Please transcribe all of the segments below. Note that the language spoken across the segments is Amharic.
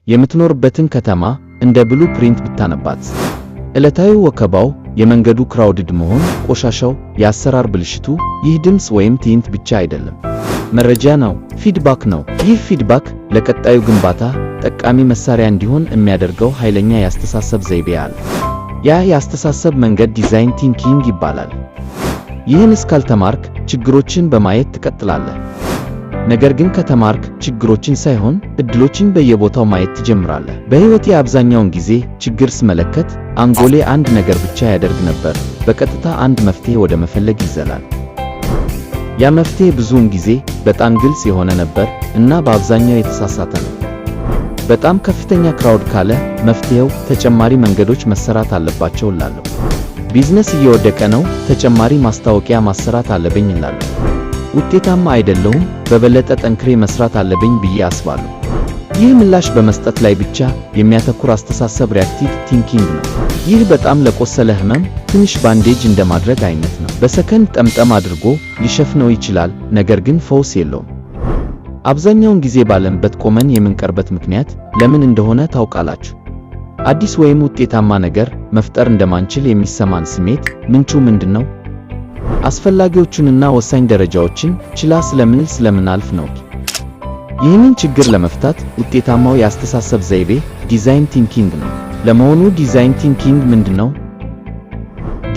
የምትኖርበትን ከተማ እንደ blueprint ብታነባት፣ ዕለታዊ ወከባው፣ የመንገዱ crowded መሆን፣ ቆሻሻው፣ የአሰራር ብልሽቱ፣ ይህ ድምፅ ወይም ትዕይንት ብቻ አይደለም። መረጃ ነው፣ feedback ነው። ይህ feedback ለቀጣዩ ግንባታ ጠቃሚ መሳሪያ እንዲሆን የሚያደርገው ኃይለኛ የአስተሳሰብ ዘይቤ አለ። ያ የአስተሳሰብ መንገድ design thinking ይባላል። ይህን እስካልተማርክ ችግሮችን በማየት ትቀጥላለህ። ነገር ግን ከተማርክ ችግሮችን ሳይሆን እድሎችን በየቦታው ማየት ትጀምራለህ። በሕይወቴ አብዛኛውን ጊዜ ችግር ስመለከት አንጎሌ አንድ ነገር ብቻ ያደርግ ነበር፣ በቀጥታ አንድ መፍትሄ ወደ መፈለግ ይዘላል። ያ መፍትሄ ብዙውን ጊዜ በጣም ግልጽ የሆነ ነበር እና በአብዛኛው የተሳሳተ ነው። በጣም ከፍተኛ crowd ካለ መፍትሄው ተጨማሪ መንገዶች መሰራት አለባቸው እላለሁ። ቢዝነስ እየወደቀ ነው፣ ተጨማሪ ማስታወቂያ ማሰራት አለብኝ እላለሁ። ውጤታማ አይደለሁም፣ በበለጠ ጠንክሬ መስራት አለብኝ ብዬ አስባለሁ። ይህ ምላሽ በመስጠት ላይ ብቻ የሚያተኩር አስተሳሰብ reactive thinking ነው። ይህ በጣም ለቆሰለ ህመም ትንሽ bandage እንደማድረግ አይነት ነው። በሰከንድ ጠምጠም አድርጎ ሊሸፍነው ይችላል፣ ነገር ግን ፈውስ የለውም። አብዛኛውን ጊዜ ባለንበት ቆመን የምንቀርበት ምክንያት ለምን እንደሆነ ታውቃላችሁ? አዲስ ወይም ውጤታማ ነገር መፍጠር እንደማንችል የሚሰማን ስሜት ምንጩ ምንድነው? አስፈላጊዎቹንና ወሳኝ ደረጃዎችን ችላ ስለምንል፣ ስለምናልፍ ነው። ይህንን ችግር ለመፍታት ውጤታማው የአስተሳሰብ ዘይቤ design thinking ነው። ለመሆኑ design thinking ምንድነው?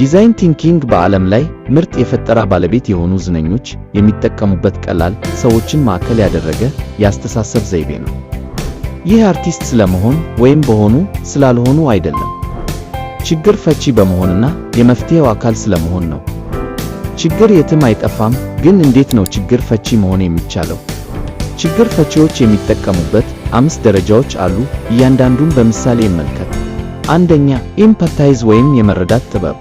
Design thinking በዓለም ላይ ምርጥ የፈጠራ ባለቤት የሆኑ ዝነኞች የሚጠቀሙበት ቀላል፣ ሰዎችን ማዕከል ያደረገ የአስተሳሰብ ዘይቤ ነው። ይህ አርቲስት ስለመሆን ወይም በሆኑ ስላልሆኑ አይደለም። ችግር ፈቺ በመሆንና የመፍትሄው አካል ስለመሆን ነው። ችግር የትም አይጠፋም፣ ግን እንዴት ነው ችግር ፈቺ መሆን የሚቻለው? ችግር ፈቺዎች የሚጠቀሙበት አምስት ደረጃዎች አሉ። እያንዳንዱን በምሳሌ እንመልከት። አንደኛ፣ empathize ወይም የመረዳት ጥበብ።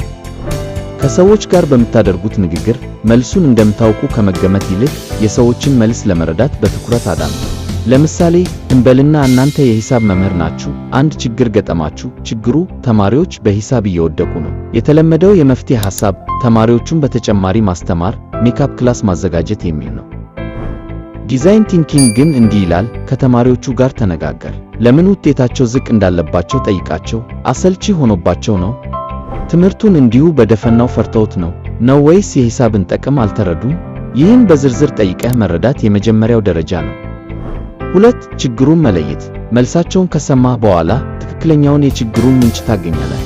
ከሰዎች ጋር በምታደርጉት ንግግር መልሱን እንደምታውቁ ከመገመት ይልቅ የሰዎችን መልስ ለመረዳት በትኩረት አዳምጡ። ለምሳሌ እንበልና እናንተ የሂሳብ መምህር ናችሁ። አንድ ችግር ገጠማችሁ። ችግሩ ተማሪዎች በሂሳብ እየወደቁ ነው። የተለመደው የመፍትሄ ሐሳብ ተማሪዎቹን በተጨማሪ ማስተማር፣ makeup class ማዘጋጀት የሚል ነው። Design thinking ግን እንዲህ ይላል፣ ከተማሪዎቹ ጋር ተነጋገር። ለምን ውጤታቸው ዝቅ እንዳለባቸው ጠይቃቸው። አሰልቺ ሆኖባቸው ነው? ትምህርቱን እንዲሁ በደፈናው ፈርተውት ነው ወይስ የሂሳብን ጥቅም አልተረዱም? ይህን በዝርዝር ጠይቀህ መረዳት የመጀመሪያው ደረጃ ነው። ሁለት፣ ችግሩን መለየት። መልሳቸውን ከሰማህ በኋላ ትክክለኛውን የችግሩን ምንጭ ታገኛለህ።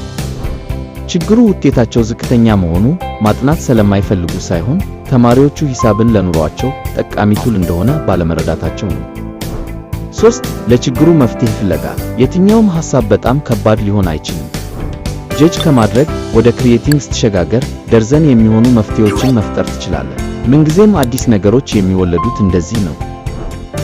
ችግሩ ውጤታቸው ዝቅተኛ መሆኑ ማጥናት ስለማይፈልጉ ሳይሆን ተማሪዎቹ ሂሳብን ለኑሯቸው ጠቃሚ tool እንደሆነ ባለመረዳታቸው ነው። ሶስት፣ ለችግሩ መፍትሄ ፍለጋ። የትኛውም ሐሳብ በጣም ከባድ ሊሆን አይችልም። Judge ከማድረግ ወደ creating ስትሸጋገር ደርዘን የሚሆኑ መፍትሄዎችን መፍጠር ትችላለህ። ምንጊዜም አዲስ ነገሮች የሚወለዱት እንደዚህ ነው።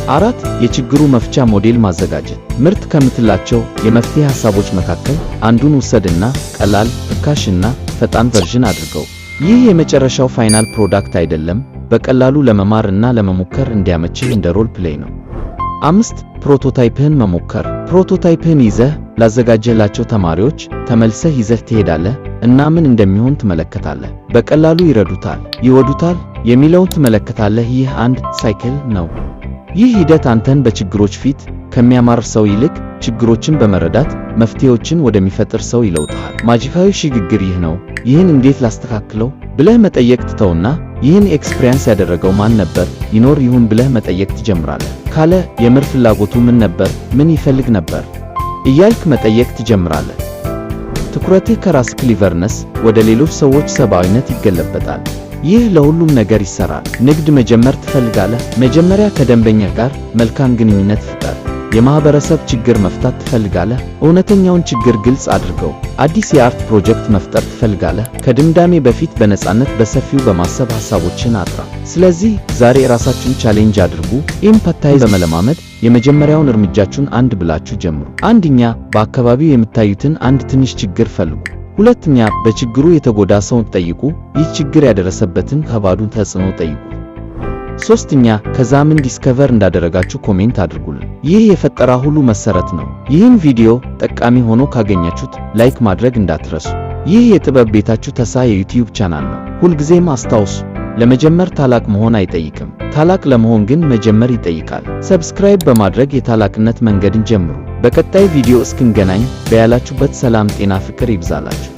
አራት፣ የችግሩ መፍቻ ሞዴል ማዘጋጀት። ምርጥ ከምትላቸው የመፍትሄ ሐሳቦች መካከል አንዱን ውሰድና ቀላል፣ ርካሽና ፈጣን version አድርገው። ይህ የመጨረሻው final product አይደለም፣ በቀላሉ ለመማር እና ለመሞከር እንዲያመችህ እንደ role play ነው። አምስት፣ prototype ህን መሞከር። Prototype ህን ይዘህ ላዘጋጀህላቸው ተማሪዎች ተመልሰህ ይዘህ ትሄዳለህ እና ምን እንደሚሆን ትመለከታለህ። በቀላሉ ይረዱታል፣ ይወዱታል የሚለውን ትመለከታለህ። ይህ አንድ cycle ነው። ይህ ሂደት አንተን በችግሮች ፊት ከሚያማርር ሰው ይልቅ ችግሮችን በመረዳት መፍትሄዎችን ወደሚፈጥር ሰው ይለውጥሃል። ማጂካዊ ሽግግር ይህ ነው። ይህን እንዴት ላስተካክለው ብለህ መጠየቅ ትተውና ይህን experience ያደረገው ማን ነበር፣ ይኖር ይሁን ብለህ መጠየቅ ትጀምራለህ። ካለ የምር ፍላጎቱ ምን ነበር፣ ምን ይፈልግ ነበር እያልክ መጠየቅ ትጀምራለህ። ትኩረትህ ከራስ cleverness ወደ ሌሎች ሰዎች ሰብአዊነት ይገለበጣል። ይህ ለሁሉም ነገር ይሰራል። ንግድ መጀመር ትፈልጋለህ? መጀመሪያ ከደንበኛ ጋር መልካም ግንኙነት ፍጠር። የማህበረሰብ ችግር መፍታት ትፈልጋለህ? እውነተኛውን ችግር ግልጽ አድርገው። አዲስ የ art project መፍጠር ትፈልጋለህ? ከድምዳሜ በፊት በነጻነት በሰፊው በማሰብ ሐሳቦችን አጥራ። ስለዚህ ዛሬ ራሳችሁን challenge አድርጉ። Empathize በመለማመድ የመጀመሪያውን እርምጃችሁን አንድ ብላችሁ ጀምሩ። አንደኛ፣ በአካባቢው የምታዩትን አንድ ትንሽ ችግር ፈልጉ። ሁለተኛ፣ በችግሩ የተጎዳ ሰውን ጠይቁ። ይህ ችግር ያደረሰበትን ከባዱን ተጽዕኖ ጠይቁ። ሶስተኛ፣ ከዛ ምን discover እንዳደረጋችሁ comment አድርጉልን። ይህ የፈጠራ ሁሉ መሰረት ነው። ይህን ቪዲዮ ጠቃሚ ሆኖ ካገኛችሁት like ማድረግ እንዳትረሱ። ይህ የጥበብ ቤታችሁ ተሳ የ YouTube channel ነው። ሁልጊዜም አስታውሱ፣ ለመጀመር ታላቅ መሆን አይጠይቅም። ታላቅ ለመሆን ግን መጀመር ይጠይቃል። Subscribe በማድረግ የታላቅነት መንገድን ጀምሩ። በቀጣይ ቪዲዮ እስክንገናኝ በያላችሁበት ሰላም፣ ጤና፣ ፍቅር ይብዛላችሁ።